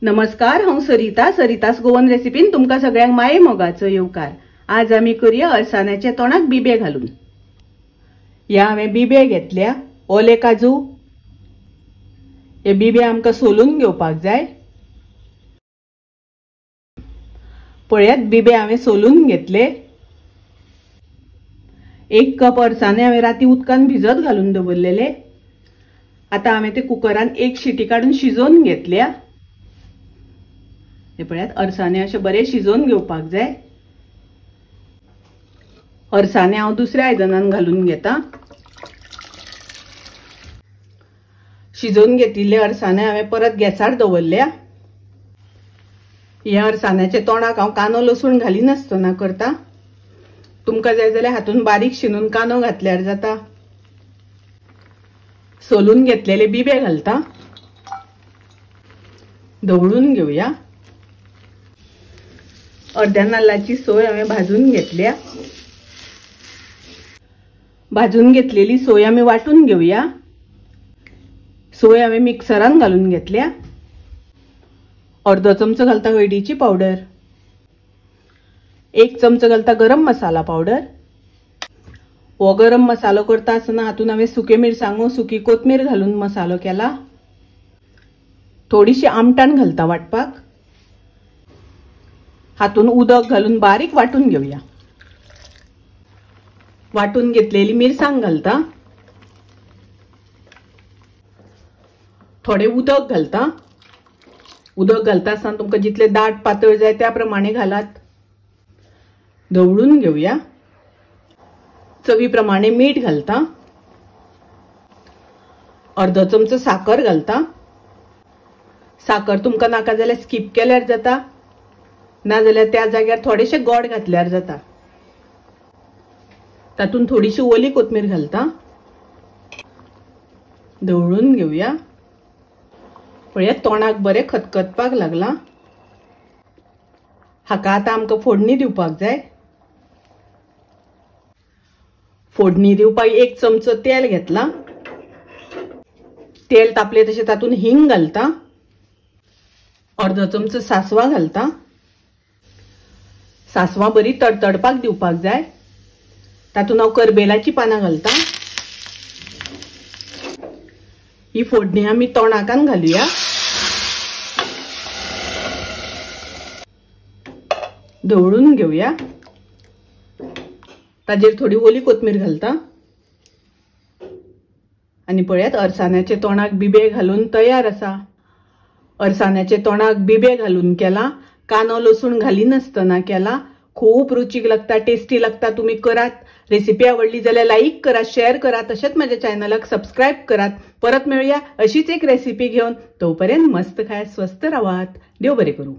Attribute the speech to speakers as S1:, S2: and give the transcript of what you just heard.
S1: नमस्कार, हांव सरिता। सरितास गोवन रेसिपीन तुमकां सगळ्यांक माये मोगाचो येवकार। आज आमी करूया अळसाण्याचे तोणाक बिबे घालून। ह्या हांवें बिबे घेतल्या, ओले काजू। हे बिबे आमकां सोलून घेवपाक जाय। पळयात, बिबे हांवें सोलून घेतले। 1 कप अळसाणे हांवें राती उदकान भिजत घालून दवरलेले। आतां हांवें ते कुकरान 1 शिटी काडून शिजोवन घेतल्या। हे पळयात, अळसाणे अशें बरें शिजोवन घेवपाक जाय। अळसाणे हांव दुसऱ्या आयदनान घालून घेता। शिजोवन घेतिल्ले अळसाणे हांवें परत गॅसार दवरल्या। ह्या अळसाण्याचे तोंडाक हांव कांदो लसूण घालिनासतना करता। तुमकां जाय जाल्यार हातून बारीक शिनून कांदो घातल्यार जाता। सोलून घेतलेले बिबे घालता, धवळून घेवया। अर्ध्या नाल्लाची सोय हांवें भाजून घेतल्या। भाजून घेतलेली सोय आमी वांटून घेवया। सोय हांवें मिक्सरान घालून घेतल्या। अर्दो चमचो घालता हळदीची पावडर, 1 चमचो घालता गरम मसाला पावडर। हो गरम मसालो करता आसतना हातून हांवें सुके मिरसांगो, सुकी कोथमीर घालून मसालो केला। थोडीशी आमटाण घालता वाटपाक। हातून उदक घालून बारीक वांटून घेवया। वांटून घेतलेली मिरसांग घालता, थोडे उदक घालता। उदक घालता आसतना तुमकां जितले दाट पातळ जाय त्या प्रमाणे घालात। धवळून घेवया। चवी प्रमाणे मीठ घालता, अर्दो चमचो साकर घालता। साकर तुमकां नाका जाल्यार स्कीप केल्यार जाता, ना जाल्यार त्या जाग्यार थोडेशे गोड घातल्यार जाता। तातूंत थोडीशी ओली कोथमीर घालता, धवळून घेवया। पळयात, तोंडाक बरें खतखतपाक लागला। हाका आतां आमकां फोडणी दिवपाक जाय। फोडणी दिवपाक 1 चमचो तेल घेतला। तेल तापले तशें तातूंत हिंग घालता, अर्दो चमचो सासवां घालता। सासवां बरी तडतडपाक दिवपाक जाय। तातूंत हांव करबेलाची पानां घालता। ही फोडणी आमी तोंडाकान घालुया। धवळून घेवया। ताजेर थोडी ओली कोथमीर घालता। आनी पळयात, अळसाण्याचे तोंडाक बिबे घालून तयार आसा। अळसाण्याचे तोंडाक बिबे घालून केला, कांदो लसूण घालिनासतना केला। खूब रुचीक लागता, टेस्टी लागता। तुमी करात। रेसिपी आवडली जाल्यार लाईक करा, शेअर करा, तशेंच माझ्या चॅनलाक सबस्क्राईब करात। परत मेळुया अशीच एक रेसिपी घेवन। तोपर्यंत मस्त खाया, स्वस्थ रावात। देव बरें करूं।